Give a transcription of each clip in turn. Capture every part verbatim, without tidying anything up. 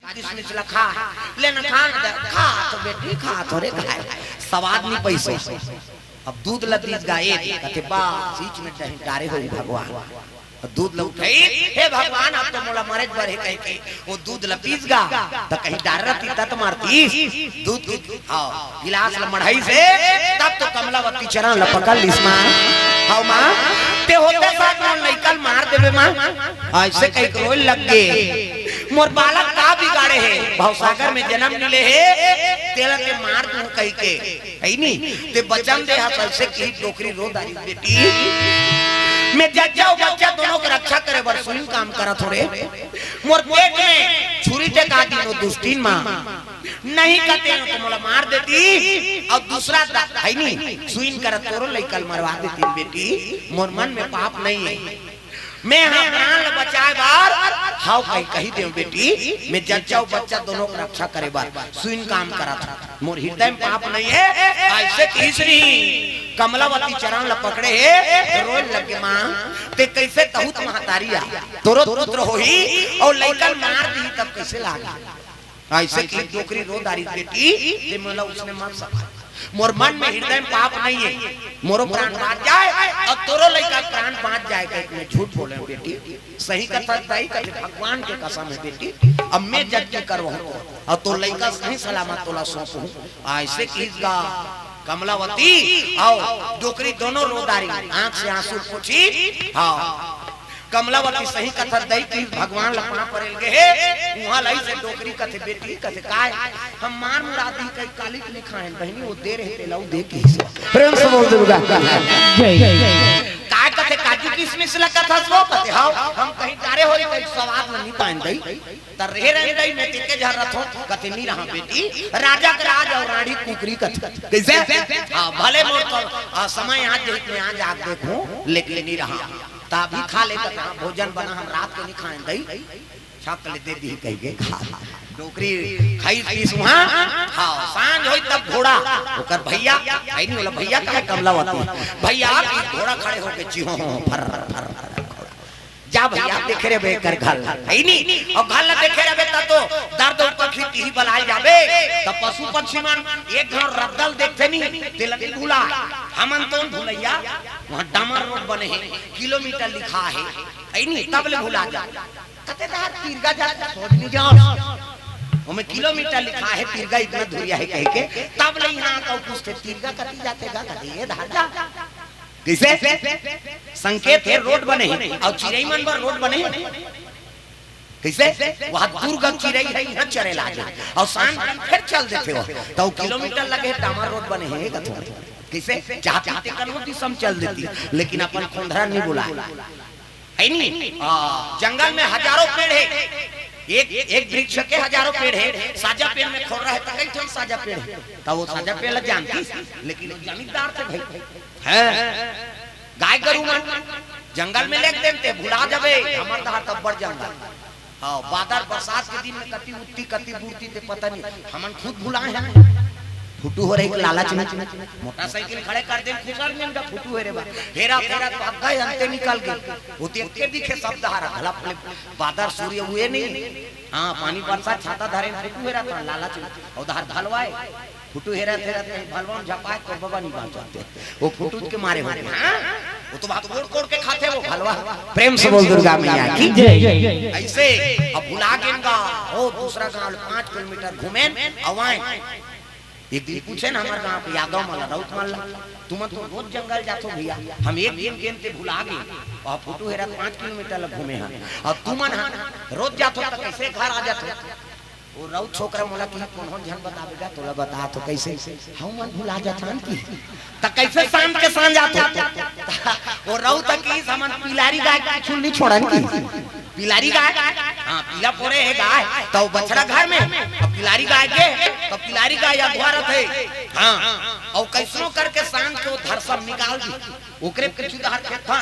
किसमिस ला खा, ले ना खा ना दे, खा तो बेटी, खा तो रे, खाए। सवाद नहीं पैसो। अब दूध ला दीस गा ए, कथे बा, सीच में डही डारे होई भगवान। अब दूध ला उठाई, "हे भगवान, अब तो मोला मरे बर हे," कह के वो दूध ला पीस गा, त कहीं डार रहती त तो मारतीस। दूध के, हाँ, गिलास ला मढ़ाइस हे, तब तो कमलावती चरण ला पकड़ लिस माँ। "हव माँ, ते होते साथ मोर लइका ल मार देबे माँ।" ऐसे कह के रोए लग गे। "मोर बालक का बिगाड़े हे, भवसागर में जन्म मिले हे, तेला ते मार दूं," कह के, है नी? "ते बचन दे हस," ऐसे कही डोकरी रो डारिस, "बेटी, मैं जच्चा अउ बच्चा दोनों के रक्षा करे बर सुइन काम करत हों रे। मोर पेट में छुरी टेका दिन ओ दुष्टिन माँ, नहीं कते तो मोला मार देती, अउ दूसरा द-, है नी, सुइन करत तोरो लइका ल मरवा देती बेटी, मोर मन में पाप नहीं है।" मैं हा प्राण ल बचाए बर हव कही, कही देव बेटी, मैं जच्चा अउ बच्चा दोनों के रक्षा करे बर सुइन काम करत हंव। मोर हृदय में पाप नहीं है, ऐसे कहिस नहीं। कमलावती चरण ल पकड़े हे, रोए लगे, "माँ, ते कैसे तहूत महतारी आ, तोरो पुत्र होही अउ लइका ल मार दी तब कैसे लागी?" ऐसे कही डोकरी रो डारिस, "बेटी, ते मोला उसने मत सता। मोर मन में हृदय में पाप नहीं है। मोरो प्राण बाँच जाए अउ तोरो लइका प्राण बाँच जाए," कह के मैं झूठ बोले हंव बेटी। सही कथस दाई, कथे भगवान के कसम हे बेटी, अब मैं जच्ची करवाहूं अउ तोर लइका सही सलामत तोला सौंपहूं। ऐसे कहिस गा कमलावती अउ डोकरी दोनों रो डारिन, आंख से आंसू पोंछी। हाँ, कमलावती सही कथस दाई कि भगवान ल पाँव परे ल गे हे, उहाँ ल अइसे डोकरी कथे, "बेटी," कथे, "काय?" "हम मार मुरादी कई काली के लिखाएन बहिनी, वो दे रहे तेला वो दे के।" प्रेम से बोल दुर्गा। जय। "काय कथे काजू किसमिस ल कथस वो?" कथे, "हव, हम कहीं डारे होही कई सवाद ल नहीं पाएन दाई, त रहे रहन दाई, मैं तेके झर रथों।" कथे, "नहीं रहा बेटी, राजा के राज अउ रांड़ी कुकरी कथे।" कैसे? हाँ, भले मोर तो, आ, समय आज जहित मैं आज आके देखूं, लेकिन नहीं रहा। त अभी खा ले, त कहाँ भोजन बना, हम रात के नहीं खाएन दाई। छक ले दे दी कह के खा। डोकरी खाई पीस उहाँ, हाँ, सांझ होई तब घोड़ा, ओकर भैया, है नी, बोला, "भैया कहे कमलावती?" भैया, घोड़ा खड़े होके चिहो, फर, फर, फर, फर। "जा भैया, देखे रहे बे एकर घर, है नी?" अउ घर ला देखे रहे बे, त तो दर्द उपखी तिही बलाए जाबे। त पशु पक्षी मन एक घांव रद्दा ल देखथे नी, तेला नी भुला। हमन तो भुलैया, उहाँ डामर रोड बने हे, किलोमीटर लिखा हे, है नी, तब ले भुला जा। कथे, "दार तिरगा जा, सोच नहीं जाओ, ओमे किलोमीटर लिखा हे, तिरगा इतना दूरिया हे," कह के, तब ले इहाँ का पूछथे, "तिरगा कती जाथे गा?" कथे, "ये धार जा।" कैसे? संकेत हे, रोड बने हे, अउ चिरई मन बर रोड बने हे। कैसे? वहाँ दुर्गम चिरई हे, इहाँ चरे लागे, अउ शाम के फिर चल देथे वो, त वो किलोमीटर लगे हे, डामर रोड बने हे, कथो। कैसे? चाहती ते कनो दिसम चल देती, लेकिन अपन खोंधरा नहीं बुलाए। है नी? आ, जंगल में हजारों पेड़ हे, एक, एक वृक्ष के हजारों पेड़ हे, साजा पेड़ में खोर रहे त कई ठन साजा पेड़ हे, त वो साजा पेड़ ल जानती, लेकिन वो जमींदार थे भाई। हैं? गाय गरू मन जंगल में लेग देन ते भुला जाबे, हमर डहर त अब्बड़ जंगल। हाँ, बादर बरसात के दिन में कती उत्ती, कती बुड़ती ते पता नहीं, हमन खुद भुलाए हन। फुटू हो रही के लालच में मोटरसाइकिल खड़े कर देन, खुसर निन का फुटू हो रे बा। हेरा फेरा तो अग्गा ही अंते निकल गए। वो तो एक के दिखे सब डहर, घला फले बादर सूर्य हुए नहीं। हाँ, पानी बरसात छाता धरे फुटू हेरा था लालच में। अउ डहर भलवाए, फुटू हेरा फेरा ते भलवा म झपाए, तोर बबा नहीं बाँचते। वो फुटू के मारे हो गए। हाँ? वो तो बात कोड़ कोड़ के खाथे वो भलवा। प्रेम से बोल दुर्गा मैया की जय। ऐसे अब भुला गेन गा, ओ दूसरा गांव ले पाँच किलोमीटर घूमेन, अउ आएन। एक दिन पूछेन हमर गांव के यादव मन ला, राउत मन ला, "तुमन तो रोज जंगल जाथो भैया, हम एक दिन गेन ते भुला गेन, अउ फुटू हेरा पाँच किलोमीटर ला घूमे हन, अउ तुमन ह रोज जाथो त कैसे घर आ जाथो?" वो राउत छोकरा मोला किही, "कोनो झन बताबे गा, तोला बता तो कैसे?" "हमन भुला जाथन" किही। "त कैसे शाम के सांझ आथो?" वो राउत किही, "हमन पिलारी गाय के छुल नहीं छोड़न" किही। "पिलारी गाय?" "हाँ, पीला पोरे हे गाय।" त वो बछड़ा घर में, अब पिलारी गाय के, त पिलारी गाय अगुआ रथे। हाँ, अउ कैसनो करके सांझ के वो धरसम निकाल दी, ओकरे पीछू डहर खेत था।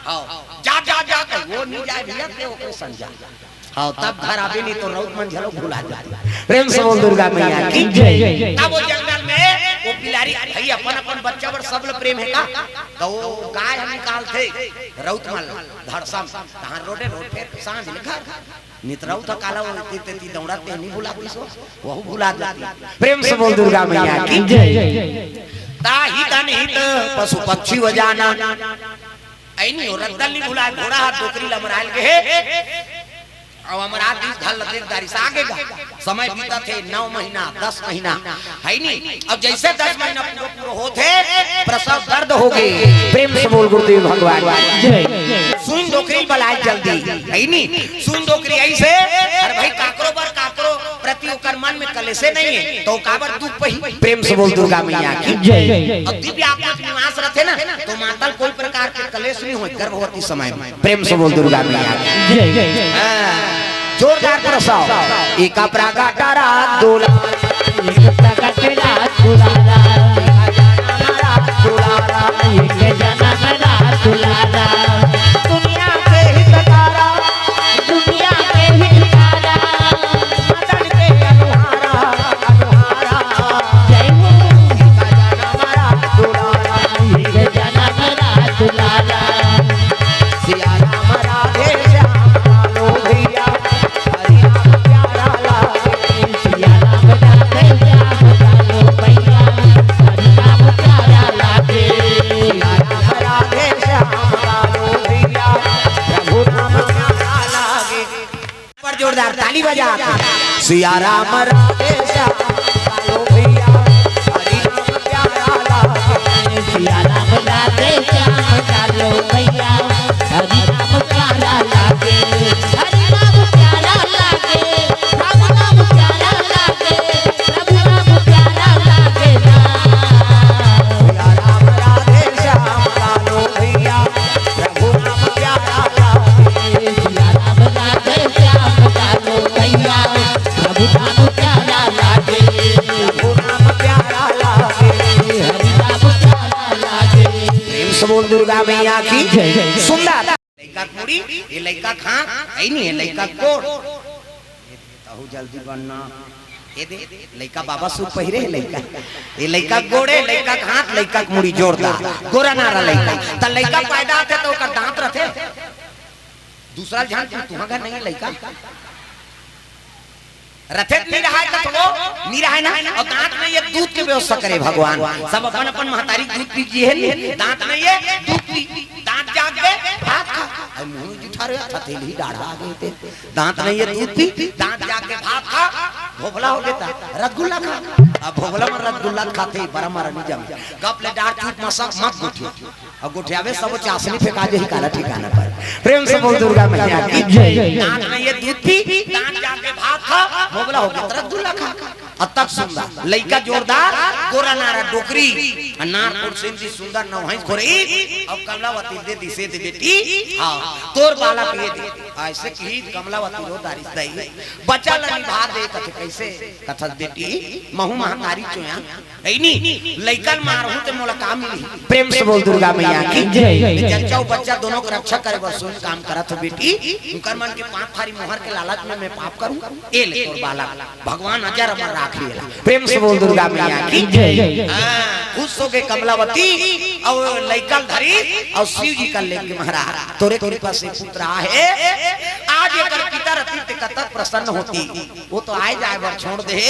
हाँ, "जा, जा, जा," कही, वो नहीं जाए भैया, ते ओकरे संग जा। हाँ, तब घर आबे नहीं तो राउत मन झलो भुला जाए। प्रेम से बोल दुर्गा मैया की जय। तब वो जंगल में वो पिलारी, भैया, अपन अपन बच्चा बर सब ल प्रेम हे का? त वो गाय ह निकालथे रउत मन ल धड़सा म, तहां रोडे रोड, फेर सांझ ले घर। नित रउत ह काला वो एती तेती दौड़त, ते नी भुला दिस वो, वहू भुला देती। प्रेम से बोल दुर्गा मैया की। जय। ताहि तन हित पशु पक्षी व जाना। अइ नी, वो रद्दल नी भुलाय, घोड़ा ह डोकरी ल अमराय ल गे हे। अउ अमरा दिस, घर ल देख डारिस, आगे गा। समय बीतत हे, नौ महीना, दस महीना, हइ नी? अब जइसे दस महीना पूरा पूरा होत हे, प्रसव दर्द हो गे। प्रेम से बोल गुरुदेव भगवान। जय। सुन डोकरी बलाय जल्दी, हइ नी? सुन डोकरी अइसे, अरे भाई, काकरो बर, काकरो प्रति ओकर मन में कलेशे नहीं हे, त काबर दुख पही? प्रेम से बोल दुर्गा मैया की। जय। अउ दिव्य आत्मा के निवास रथे ना, त माता ल कोई प्रकार के कलेश नहीं होय गर्भवती समय में। प्रेम से बोल दुर्गा मैया की। जय। हाँ, जोरदार प्रसव। एक प्रगट रात दुलारा, एक प्रगट रात दुलारा, एक जनम रात दुलारा, एक जनम रात दुलारा। दुनिया के हितकारा, दुनिया के हितकारा, मदन के अनुहारा, अनुहारा। जय हो। एक जनम रात दुलारा, एक जनम रात दुलारा। सिया राम राधे श्याम लालो भैया, हरि नाम प्यारा लागे। सिया राम राधे श्याम लालो भैया, हरि नाम प्यारा लागे। सिया राम राधे श्याम लालो भैया, प्रभु नाम प्यारा लागे। पर जोरदार ताली बजा। सिया राम राधे श्याम लालो भैया, हरि नाम प्यारा लागे। सिया राम राधे श्याम लालो भैया, हरि नाम प्यारा लागे। हरि नाम प्यारा लागे, राम नाम प्यारा लागे, प्रभु नाम प्यारा लागे ना। सिया राम राधे श्याम लालो भैया, प्रभु नाम प्यारा लागे। सिया राम राधे श्याम लालो भैया, प्रभु नाम प्यारा लागे। प्रभु नाम प्यारा लागे। हरि नाम प्यारा लागे। प्रेम से बोल दुर्गा मैया की। जय, जय, जय। सुंदर। लइका के मुड़ी, ये लइका के हाथ, अइ नी, ये लइका के गोड़। तहू जल्दी बनना। ये दे, लइका बाबा सूट पहिरे हे लइका। ये लइका के गोड़ हे, लइका के हाथ, लइका के मुड़ी जोरदार। गोरा नारा लइका। त लइका पैदा होथे त ओकर दांत रथे। दूसरा झन तू, तुहां घर नहीं लइका। रथे त नी रहाय कथो, नी रहाय ना। अउ दांत नहीं हे, दूध के व्यवस्था करे भगवान। सब अपन अपन महतारी के दूध पी जी हे नी। दांत नहीं हे, दूध पी। दांत जाग गे, भात खा। अउ मुंह जुठा रहे, थथेली डाढ़ा आ गे ते। दांत नहीं हे, दूध पी। दांत जाग गे, भात खा। भोभला हो गे त रसगुल्ला खा। अब भोभला म रसगुल्ला खाथे, बरा मरा नी जमे। गप ले डार चुप मसक मत गोठियो। अउ गोठियाबे सब चासनी फेंका जाही काला ठिकाना पर। प्रेम से बोल दुर्गा मैया की। जय। दांत नहीं हे, दूध पी। दांत जाग गे, भात खा। भोभला हो गे त रसगुल्ला खा। अतक सुंदर, लइका जोरदार, गोरा नारा डोकरी, अउ नार पुरसेन जी सुंदर नवहंस खोरई, अउ कमलावती दे दिसे दे बेटी, हाँ, तोर बालक ये दे। अइसे किहिस कमलावती रो डारिस दई, बच्चा ल निभा दे कथे कइसे, कथस बेटी, महू महतारी चोया, हइ नी, लइका ल मारहूं ते मोला का मिलही? प्रेम से बोल दुर्गा मैया की। जय। जच्चा अउ बच्चा दोनों के रक्षा करे बर सोच काम करत हो बेटी, उंकर मन के पांच थारी मोहर के लालच में मैं पाप करूं? ए ले तोर बालक। भगवान अजर अमर राखही एला। प्रेम से बोल दुर्गा मैया की। जय। हाँ, खुश हो गे कमलावती, अउ लइका ल धरिस, अउ शिव जी कर लेगे महाराज, तोरे कृपा से पुत्र आहे, आज एकर पिता रतित कतक प्रसन्न होती, वो तो आय जाय बर छोड़ दे,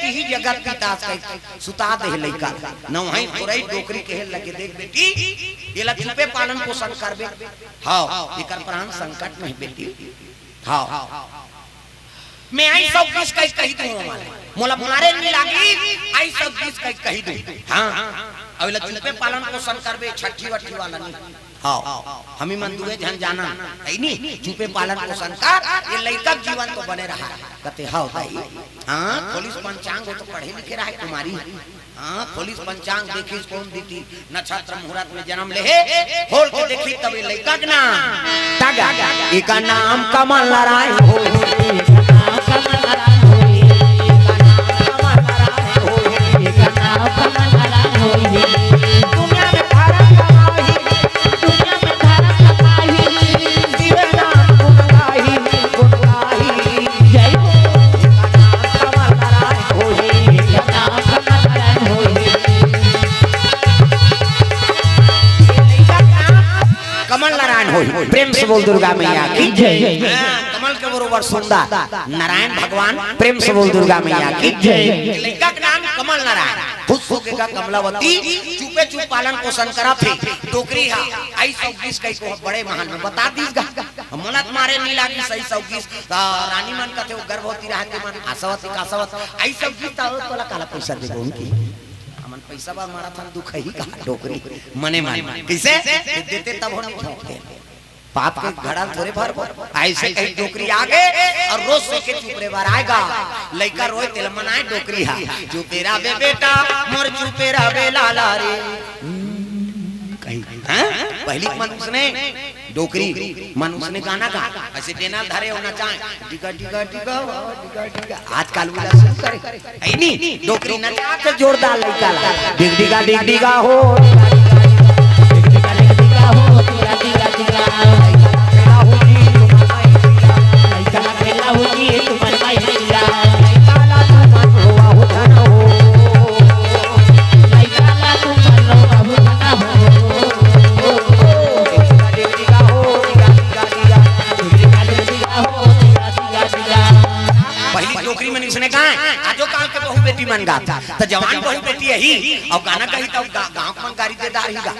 तिही जगत पिता से सुता दे लइका, नवहंस खोरई डोकरी कहे लगे, देख बेटी, एला चुपे पालन पोषण करबे, हाँ, एकर प्राण संकट में बेटी, हाँ। मैं आई सब किस कही, कही दूं ओमा ले। मोला मारे नी लागी, आई सब किस कही, कही दूं। हाँ, अब एला चुपे पालन पोषण करबे, छट्ठी वट्ठी वाला नहीं। हाँ, हमी मन दुए झन जानन, हइ नी? चुपे पालन पोषण कर, ये लइका के जीवन तो बने रहा। कथे, "हव दाई।" हाँ, खोलिस पंचांग, वो तो पढ़े लिखे रहा है, कुमारी। हाँ, खोलिस पंचांग, देखिस कोन तिथि नक्षत्र मुहूर्त में जनम ले हे, खोल के देखिस तब ये लइका के नाम। तगा, एका नाम कमल नारायण होही। दुनिया में धरम कमाही, दुनिया में धरम कमाही, शिव नाम गुण गाही, गुण गाही। जय हो। एका नाम कमल नारायण होही। एका नाम कमल नारायण होही। प्रेम से बोल दुर्गा मैया की जय। हाँ, कमल के बरोबर सुंदर नारायण भगवान, प्रेम से बोल दुर्गा मैया की जय। लइका के नाम कमल नारायण, खुश होके का कमलावती चुपे चुप पालन पोषण करत हे। डोकरी हा, आई सौ बीस कई को बड़े महल में बता दीस गा। मोला त मारे नी लागिस, आई सौ बीस, त रानी मन कथे, वो गर्भवती रहते मन, आशावती, काशावती, आई सौ बीस, त तोला काला पैसा देबो उनकी। हमन पैसा बर मारत हन, दुख ही का डोकरी, मने मन। कैसे? देते तब होने ठोक दे। पाप के घड़ा थोरे भर, ऐसे कहीं डोकरी आगे और रोज सो के चुप रे बार आएगा। लइका रोए तेल मनाए डोकरी हा, "चुपे रह बे बेटा, मोर चुपे रह बे लाला रे।" कहीं, हाँ? पहली मन उसने डोकरी, मन उसने गाना गा, ऐसे डेना धरे हो नचाए, डिगा, डिगा, डिगा, डिगा, डिगा। आजकल वाला शुरू करे। ऐनी, डोकरी नचात जोरदार लइका ला। डिग डिगा, डिग डिगा हो। डिग डिगा, डिग डिगा हो, डिगा, डिगा, डिगा। लइका ला खेला हो जी, तुमन माई भैया। लइका ला खेला हो जी, तुमन माई भैया। लइका ला तुमन रोवा हो, धन हो। लइका ला तुमन रोवा हो, धन हो। डिग डिगा, डिग डिगा हो, डिगा, डिगा, डिगा। डिग डिगा, डिग डिगा हो, डिगा, डिगा, डिगा। पहली डोकरी मन इसने गाए, आजो काल के बहू बेटी मन गात। त जवान बहू बेटी यही, अउ गाना कही त गा-, गाँव के मन गारी दे दार ही गा।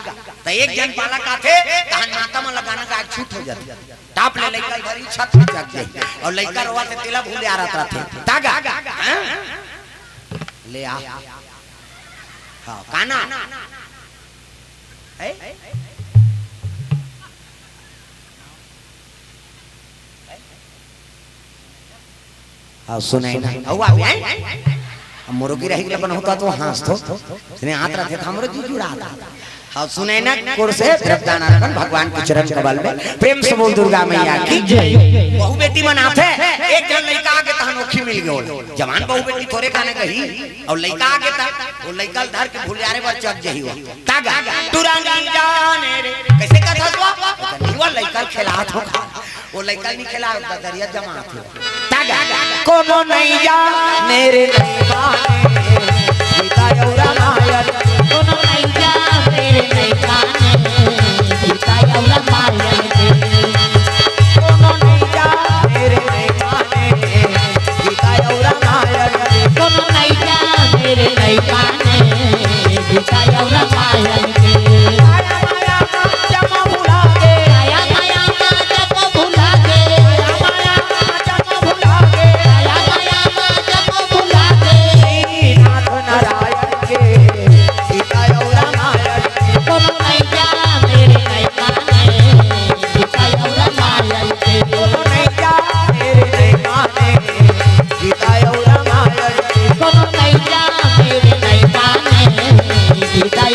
त एक जन बालक आथे, तहन माता मन ला गाना गाए छूट हो जाथे। टाप ले लइका घर ही छत में चढ़ जाए। अउ लइका रोवा थे तेला भूले आ रहा थे। तागा, हाँ? ले आ। हाँ, काना। है? हाँ, सुने ना। हवा भी आई? अब मोरो की रही के अपन होता तो हाँस तो। इसने हाथ रखे था, हमरो जी जुड़ा था। हाँ, सुने ना, कोर से द्रव्यदान अर्पण भगवान के चरण कमल में। प्रेम से बोल दुर्गा मैया की जय। बहू बेटी मन आथे, एक जन लइका आगे तहन ओखी मिल गयो। जवान बहू बेटी थोरे खाने गही, अउ लइका आगे था, वो लइका धर के भुलियारे बर चढ़ जही हो। तागा, टुरंग जाने रे। कैसे कथा हुआ? वो लइका खेला था। वो लइका नी खेला, दरिया जमा थे। तागा, कोनो नहीं जाने रे नहीं माने, सीता अउ रामायण। कोनो नहीं जाने रे नहीं माने, सीता अउ रामायण के। कोनो नहीं जाने रे नहीं माने, सीता अउ रामायण के। कोनो नहीं जाने रे नहीं माने, सीता अउ रामायण के। माया माया मा जम भुला गे। माया माया मा जम भुला गे। माया माया मा जम भुला गे। माया माया मा जम भुला गे। श्रीनाथ नारायण के सीता अउ रामायण के। कोनो नहीं जाने रे नहीं माने, सीता अउ रामायण के। कोनो नहीं जाने रे नहीं माने, सीता अउ रामायण के। कोनो नहीं जाने रे नहीं माने, सीता